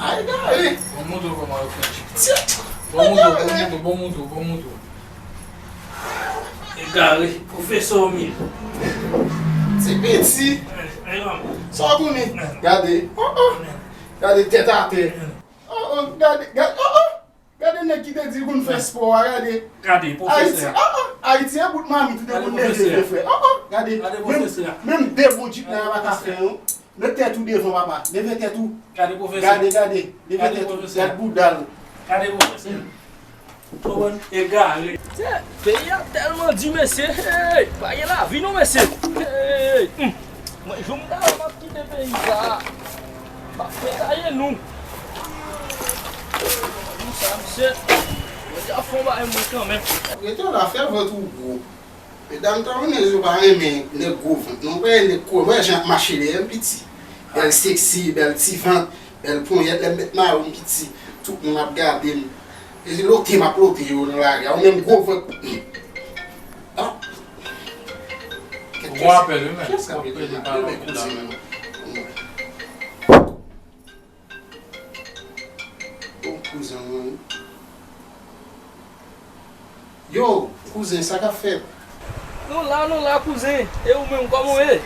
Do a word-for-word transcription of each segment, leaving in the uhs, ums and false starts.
Ay, gade. Bon, montre w kòman yo fè. Tchè. Bon, montre w, bon, montre w, bon, montre w, bon, montre w. Egare, pwofesè w ye. Ti piti. Sa w konnen? Gade. Oh, oh. Gade tèt atè. Oh, oh, gade, gade, oh, oh. Gade nèg ki te di l konn fè spò a, gade. Gade, pwofesè. Ayiti, oh, oh, Ayiti e bout mamit ou te konn leve vre frè. Oh, oh, gade. Gade pwofesè a. Menm, menm de bon djip la, yo pa ka fè, non. Met tèt ou devan, papa. Leve tèt ou. Gade pwofesè. Gade, gade. Leve tèt ou. Gade bouda l. Gade pwofesè. Konprann? Egare. Tchè, peyi a tèlman di, mesye. Hey, pa gen lavi non, mesye. Hey, hmm. Mwen, jou m ta wè m ap kite peyi sa a. M ap fè taye nou. Di sa, mesye. Mwen te ap fè yon bagay mwen kanmenm. Rete la, fè vant ou gwo. Medam tawonèz yo pa renmen nèg gwo vant non. Wè nèg kò, wè jan ap mache lè yo piti. Bèl seksi, bèl ti vant, bèl ponyèt, lè m met mayo m piti. Tout moun ap gade m. E lote m ap lote yo nan lari a. Ou menm gwo vant. Ah. Ou gon apèl wi men. Kiyès k ap rele la? Kouzen mwen. Oh, kouzen mwen. Yo, kouzen, sa k ap fèt? Nou la, nou la, kouzen. E ou menm, kòman w ye?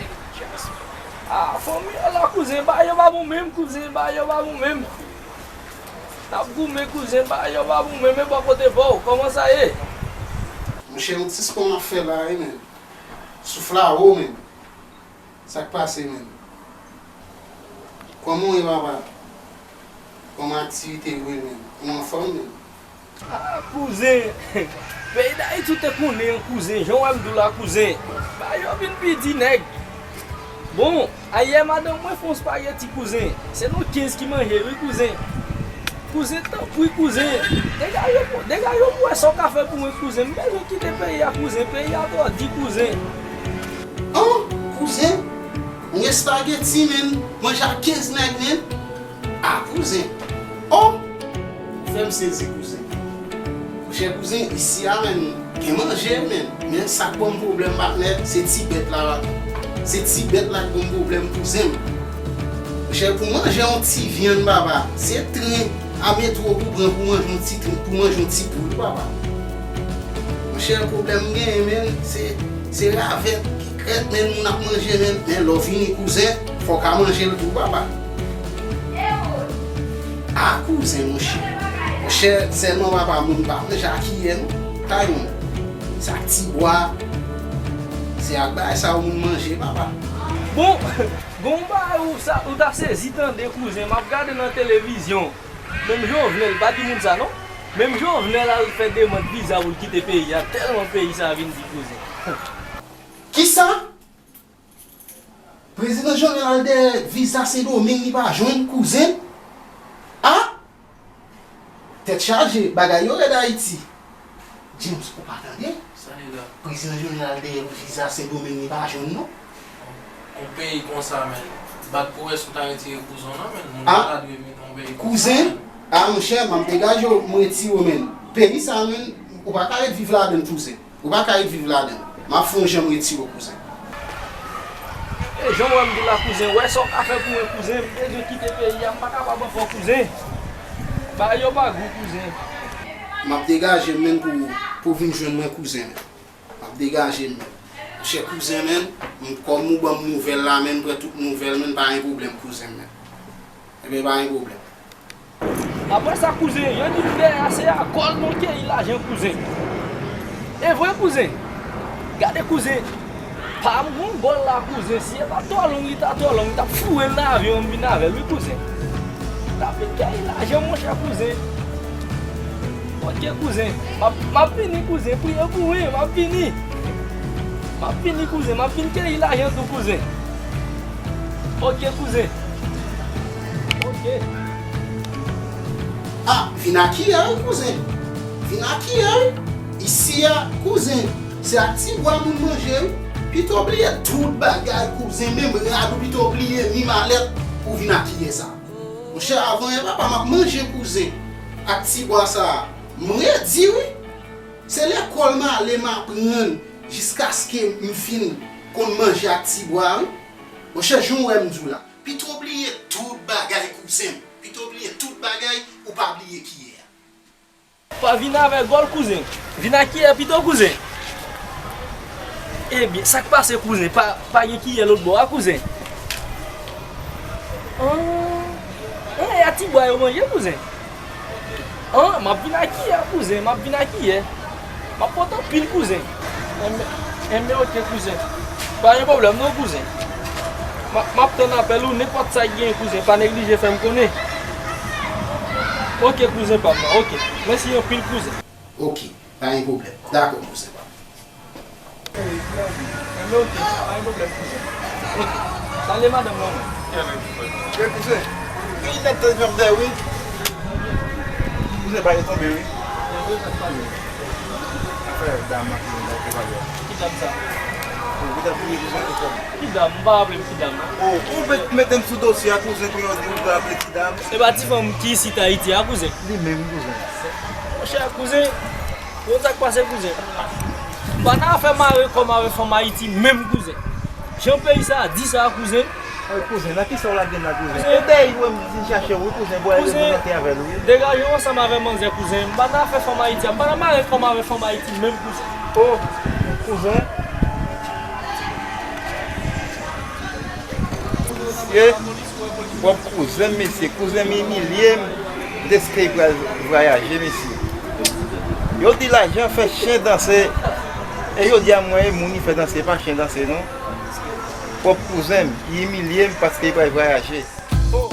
Ah, fanmi an la, kouzen, bagay yo pa bon menm, kouzen, bagay yo pa bon menm. N ap goumen, kouzen, bagay yo pa bon menm, e bò kote pa w, kòman sa ye? Monchè, yon ti spò m ap fè la, wi, men. Souflawo, men. Sa k pase, menm? Kòman w ye, papa? Kòman aktivite yo ye, menm? Ou anfòm, menm? Ah, kouzen! Peyi Dayiti, ou te konnen an, kouzen. Jan w wè m di w la, kouzen. Bagay yo vin pi di, nèg. Bon, ayè, madanm mwen fè yon espageti, kouzen. Se nou kenz ki manje, wi, kouzen. Kouzen, tanpri, kouzen. Degaje w, degaje w pou wè sa w ka fè pou mwen, kouzen. M bezwen kite peyi a, kouzen. Peyi a twò di, kouzen. An, kouzen, yon espageti, menm, manje ak kenz nèg, menm. A, kouzen. O! Ou fè m sezi, kouzen. Monchè, kouzen, isi a, menm, gen manje, menm. Men sa k ban m pwoblèm, patnè, se ti bèt la, patnè. Se ti bèt la k ban m pwoblèm, kouzen m. Monchè, pou manje yon ti vyann, papa, se tren a metwo pou pran pou manje yon ti tren, pou manje yon ti poul, papa. Monchè, pwoblèm m genyen, menm, se, se ravèt, krèt, menm, moun ap manje, menm. Men lè w vini, kouzen, fò w ka manje l tou, papa. A, kouzen, monchè. Monchè, sèlman, papa, moun pa manje a kiyè, non. Kay moun. Se ak ti bwa. Se ak bagay sa yo moun manje, papa. Bon, gon bagay ou sa, ou ta sezi tande, kouzen. M ap gade nan televizyon. Menm Jovenel, pa di moun sa, non. Menm Jovenel al fè demann viza pou l kite peyi a, tèlman peyi sa a vin di, kouzen. Kisa? Prezidan Jovenel al dèyè viza Sendomeng li pa jwenn, kouzen. A! Tèt chaje, bagay yo rèd Ayiti. James, ou pa tande? Sa ye la? Prezidan Jovenel al dèyè viza Sendomeng li pa jwenn non. Yon peyi konsa, menm. Bat pou wè si w ta retire kouzen w nan men l, moun pa ta dwe vin nan yon peyi konsa, menm. Kouzen? A, monchè, m ap degaje w, m retire w, menm. Peyi sa, menm, ou pa ka ret viv ladan l, kouzen. Ou pa ka ret viv ladan l. M ap fè yon jan m retire w, kouzen. E jan w wè m di la, kouzen, wè sa w ka fè pou mwen, kouzen. M bezwen kite peyi a, m pa kapab ankò, kouzen. Bagay yo pa gou, kouzen. M ap degaje m, menm, pou, pou w vin jwenn mwen, kouzen, menm. M ap degaje m, menm. Monchè, kouzen, menm, m, kòm ou ban m nouvèl la, menm, m pran tout nouvèl, menm, pa gen pwoblèm, kouzen, menm. Ebyen, pa gen pwoblèm. Apre sa, kouzen, yo di m dèyè a se a gòl nou keyi lajan, kouzen. E vre, kouzen. Gade, kouzen. Pa m gon gòl la, kouzen. Si e pa twò long, li ta twò long. Li t ap foure m nan avyon an, m vin avè l, wi, kouzen. T ap vin keyi lajan, monchè, kouzen. Ok, kouzen. M ap, m ap vini, kouzen. Priye pou mwen, m ap vini. M ap vini, kouzen. M ap vin keyi lajan tou, kouzen. Ok, kouzen. Ok. A, vin ak kiyè wi, kouzen. Vin ak kiyè wi. Isi a, kouzen, se ak ti bwa moun manje wi. Pito bliye tout bagay, kouzen, menm rad ou pito bliye, ni malèt, ou vin ak kiyè sa. Monchè, avan yè papa m ap manje, kouzen, ak ti bwa sa a. M redi wi. Se lekòl m ale m aprann jiskaske m fin konn manje ak ti bwa wi. Monchè, jan w wè m di w la. Pito bliye tout bagay, kouzen m. Pito bliye tout Bagay, ou pa bliye kiyè a. Pa vin avè gòl, kouzen. Vin ak kiyè pito, kouzen. Ebyen, sa k pase, kouzen? Pa, pa gen kiyè lòt bò a, kouzen. An, an, e a ti bwa yo manje, kouzen. An, m ap vin ak kiyè, kouzen. M ap vin ak kiyè. M ap pote anpil, kouzen. Enben, enben, oke, kouzen. Pa gen pwoblèm non, kouzen. M ap, m ap tann apèl ou, nenpòt sa k genyen, kouzen. Pa neglije fè m konnen. Oke, kouzen pa m nan. Oke. Mèsi anpil, kouzen. Oke, pa gen pwoblèm. Dakò, kouzen pa m. Enben, oke, pa gen pwoblèm, kouzen. Oke. Salye madanm nan. Kouzen. Wi, nèg te fè m dèyè, wi. Kouzen, pa gen tonbe, wi. Afè dam ak moun nan te pale a. Ki dam sa? Ou te bliye kouzen, ou konn. Ki dam? M pa raple m ki dam nan. O, ou mèt mete m sou dosye a, kouzen, kounye a ou di ou pa raple ki dam. E pa ti fanm ki isit Ayiti a, kouzen? Li menm, kouzen. Monchè, kouzen, ou konn sa k pase, kouzen? M pa nan afè mare kò m avè fanm Ayiti menm, kouzen. Jan peyi sa a di sa, kouzen. Ay, kouzen, nan kisa w lage m la, kouzen? Kouzen. E dèyè ou m vin chache w, wi, kouzen, pou al remonante avè l, wi. Degaje w ansanm avè manzè, kouzen. M pa nan afè fanm Ayiti a, m pa nan mare kò m avè fanm Ayiti menm, kouzen. O, kouzen. Mesye, pwòp kouzen m, mesye, kouzen m imilye m dèske l pral vwayaje, mesye. Yo di lajan fè chen danse, e yo di a mwen e moun li fè danse, pa chen danse non. Pwòp kouzen m, li imilye m paske li pral vwayaje. Bon,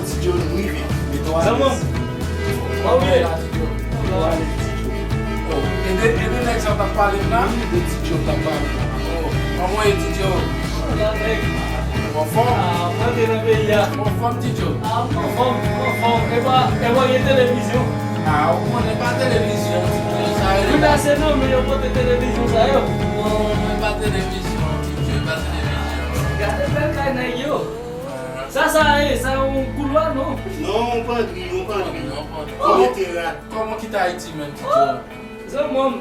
Ti Djo, nou rive. Mete w alèz. Zanmi m. Kòman w ye? Mete w alèz, Ti Djo. Oh, e de, e de nèg sa w t ap pale m la? Wi, de Ti Djo w t ap pale m la. Oh, kòman w ye, Ti Djo? Ou anfòm? Ah, mwen te nan peyi a. Ou anfòm, Ti Djo? Ah, mwen anfòm, mwen anfòm. E pa, e pa gen televizyon. Ah, ou konnen pa televizyon, Ti Djo, sa rele. Tout ase non, men yo pote televizyon sa yo. Non, e pa televizyon, Ti Djo, e pa televizyon. Gade bèl kay nèg yo. Ah. Sa, sa ye, sa yon koulwa, non? Non, yon pandri, yon pandri. Yon pandri. Yon mete rad. Kòman kite Ayiti menm, Ti Djo? Zanmi m,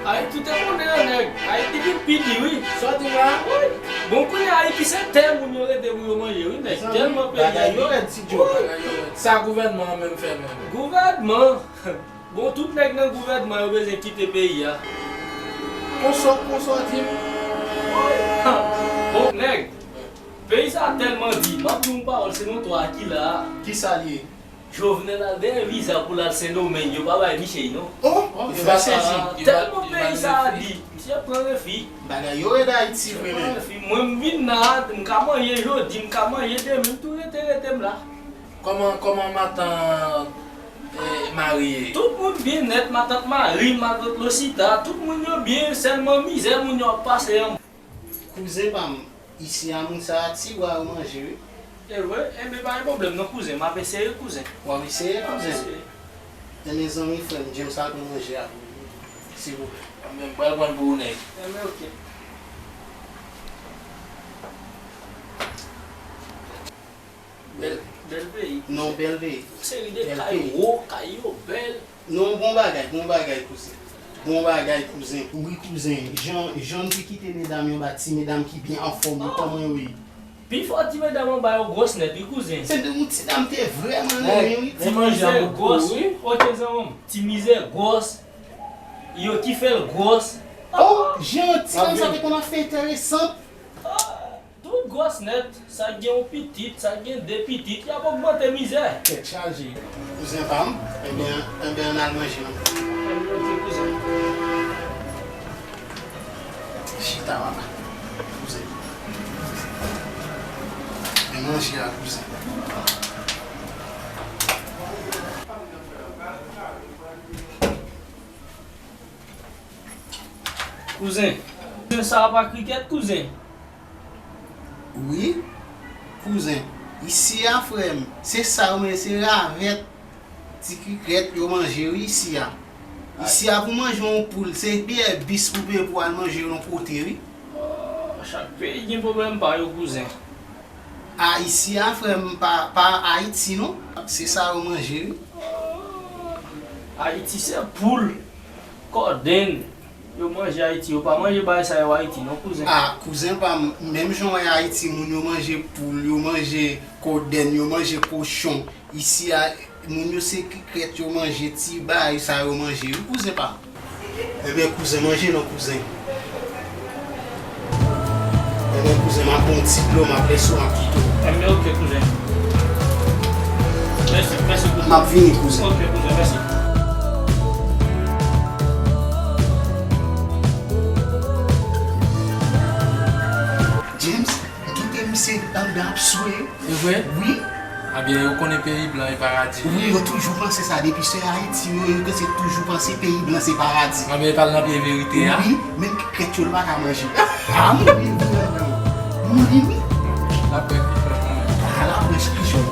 Ayiti, ou te konnen an, nèg. Ayiti vin pi di, wi. Sa w di la? Wi. Bon, kounye a Ayiti se tè moun yo rete pou yo manje, wi, nèg. Tèlman peyi a yo rèd, Ti Djo. Wi. Sa gouvènman an menm fè menm? Gouvènman? Bon, tout nèg nan gouvènman yo bezwen kite peyi a. Konsa, konsa w di m? Wi. Bon, nèg, peyi sa a tèlman di, m ap di w yon pawòl, se nou twa ki la a. Kisa l ye? Jovenel al dèyè viza pou l al Sendomeng, yo pa bay misye l non. Oh, yo pa sezi. Tèlman peyi sa a di, misye pran refi. Bagay yo rèd Ayiti vre menm. Mwen, m vin la, m ka manje jodi, m ka manje demen, m tou rete, rete m la. Kòman, kòman matant, eh, Mari ye? Tout moun byen nèt, matant Mari, matant Losita, tout moun yo byen, sèlman mizè moun yo ap pase an. Kouzen pa m, isi a moun sa a ti bwa yo manje wi. Evre? Enben pa gen pwoblèm non kouzen, m ap eseye kouzen. W ap eseye kouzen? M ap eseye. Enben zanmi frè m, James al pran manje a pou ou, silvouplè. Enben m pral pran l pou ou nèg. Enben oke. Bèl, bèl peyi. Non, bèl peyi. Yon seri de kay wo, kay yo bèl. Non, bon bagay, bon bagay kouzen. Bon bagay kouzen. Wi kouzen, jan, jan n te kite medam yo ba ti medam ki byen anfòm yo, kòman yo ye? Pifò ti medam anba yo gwòs nèt wi kouzen. Se de yon ti dam te vrèman renmen wi. Ti mizè gwòs wi. Oke zanmi m, ti mizè gwòs. Yo ki fè l gwòs. Oh, jan ti dam sa te konn ap fè enteresan. Tout Gwòs nèt, sa k gen yon pitit, sa k gen de pitit, y ap ogmante mizè. Tèt chaje. Kouzen pa m, enben, enben ann al manje non. Enben ok kouzen. Chita papa. Kouzen. Men manje a kouzen. Kouzen. Kouzen sa a pa krikèt kouzen. Wi, kouzen. Isi a frè m, se sa yo men se ravèt, ti krikèt yo manje wi isi a. Isi a pou manje yon poul, se byè bis pou peye pou al manje yon kote wi. Oh, chak peyi gen pwoblèm pa yo kouzen. A isi a frè m pa, pa Ayiti non. Se sa yo manje wi. Ayiti se poul, kodenn. Yo manje Ayiti, yo pa manje bagay sa yo Ayiti non kouzen. A kouzen pa m, menm jan w wè Ayiti moun yo manje poul, yo manje kodenn, yo manje kochon. Isi a moun yo se krikèt yo manje, ti bagay sa yo manje wi kouzen pa m. Ebyen kouzen manje non kouzen. Ebyen kouzen m ap ba w ti dlo m ap lese w m ap kite w. Ebyen ok kouzen. Mèsi, mèsi kouzen. M ap vini kouzen. Ok kouzen, mèsi. James, m kite misye anndan ap swe. Se vre? Wi. Ebyen, yo konnen peyi blan e paradi li ye. Wi, yo toujou panse sa. Depi se Ayiti yo, yo se toujou panse peyi blan se paradi. Ebyen, e pa l nan pye verite a. Wi, menm krèt yo l pa ka manje. A, mouri wi, mouri wi. Laprès ki fè mwen. A, laprès ki jwenn.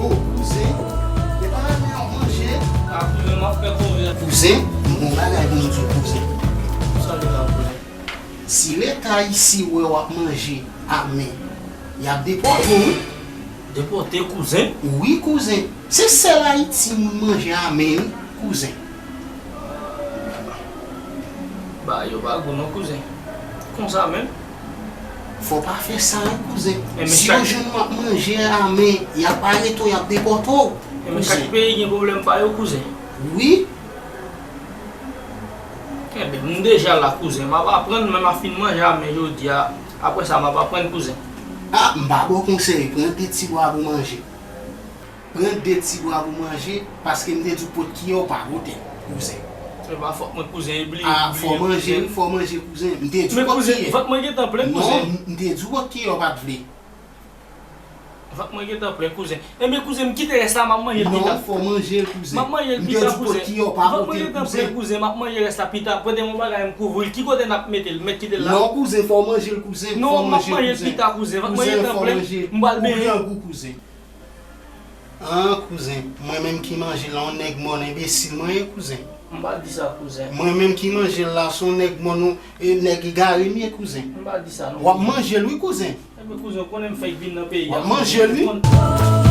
O, kouzen, e pa renmen yon manje. A, kouzen, m ap fè kouzen. Kouzen, m gon bagay pou m di w, kouzen. Sa li la, kouzen? Si Leta isi wè w ap manje a men, y ap depòte w wi. Depòte kouzen? Wi kouzen. Se sèl Ayiti moun manje a men wi kouzen. Bagay yo pa gou non kouzen. Konsa menm? Fò w pa fè sa wi kouzen. Si yo jwenn w ap manje a men, y ap arete w, y ap depòte w. Enben chak peyi gen pwoblèm pa yo kouzen. Wi. Enben, m deja la kouzen. M ap aprann, men m ap fin manje a men jodi a. Apre sa, m ap aprann kouzen. A, m pa ba w konsèy, pran de ti bwa pou manje. Pran de ti bwa pou manje, paske m te di w pot kiyè w pa pote l, kouzen. Se pa fòt mwen kouzen, e bliye. A, fò manje, fò manje kouzen. M te di w pot kiyè. Men kouzen, vant mwen gentan plen kouzen. Non, m te di w pot kiyè w pa t vle. Vant mwen gentan plen kouzen. Enben kouzen, m kite rès la, m ap manje l pita. Non, fò manje l kouzen. M ap manje l pita kouzen. Vant mwen gentan plen kouzen, m ap manje rès la pita. Prete m yon bagay m kouvri l. Ki kote n ap mete l? M mèt kite l la? Non kouzen, fò manje l kouzen. Non, m ap manje l pita kouzen. Vant mwen gentan plen. M pral benyen. Ou grangou kouzen. An kouzen, mwen menm ki manje l la, yon nèg mòn enbesil mwen ye kouzen. M pa di sa kouzen. Mwen menm ki manje l la, se yon nèg mòn, yon, e, nèg egare m ye kouzen. M pa di sa non. W ap manje l wi kouzen. Enben kouzen, ou konnen m fèk vin nan peyi a. W ap manje l wi.